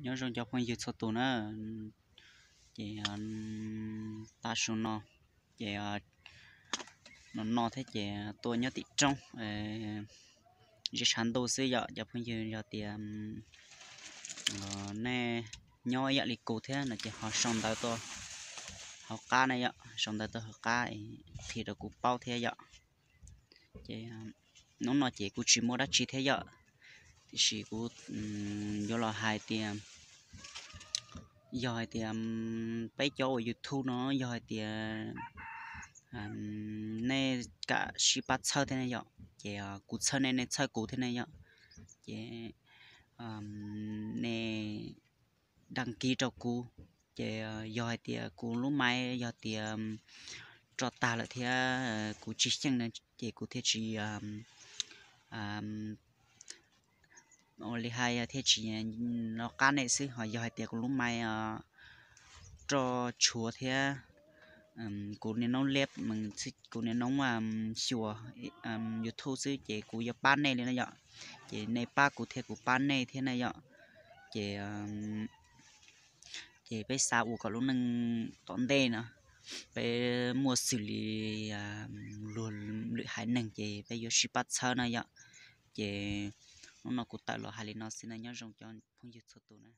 Nyob zoo cov phooj ywg txhua tus na, ces tav su no ces no no thiab ces tuaj nyob tim roob zeb tshav ntuj xwb yom. Cov phooj ywg yog tias nej nyob ib yam li kuv thiab no ces ho sau ntawv tuaj hauv qab na yom, sau ntawv tuaj hauv qab qhia rau kuv paub thiab yom. Ces hnub no ces kuv tsis muaj dab tsi thiab yom, tiam sis kuv yuav los hais tias yog hais tias peb cov ua YouTube no yog hais tias nej kam sib pab txhawb thiab ne yom, ces kuv txhawb nej, nej txhawb kuv thiab ne yom. Ces nej đăng ký rau kuv, ces yog hais tias kuv lub máy yog tias roj tag lawm thiab kuv tsis xyeej na, ces kuv thiaj tsis ua li hais thiaj tsis nco qab nej xwb. Ho yog hais tias kuv lub máy roj tshuav thiab kuv niaj hnub liab, kuv niaj hnub xyuas YouTube xwb ces kuv yuav pab nej li na yom. Ces nej pab kuv thiab kuv pab nej thiab na yom. Ces ces peb xav ua kom lub neej tom ntej no peb muaj xws li luag lwm haiv neeg ces peb yuav sib pab txhawb na yom. Ces hnub no kuv tawm los hais li no xwb na, nyob zoo cov phooj ywg txhua tus na.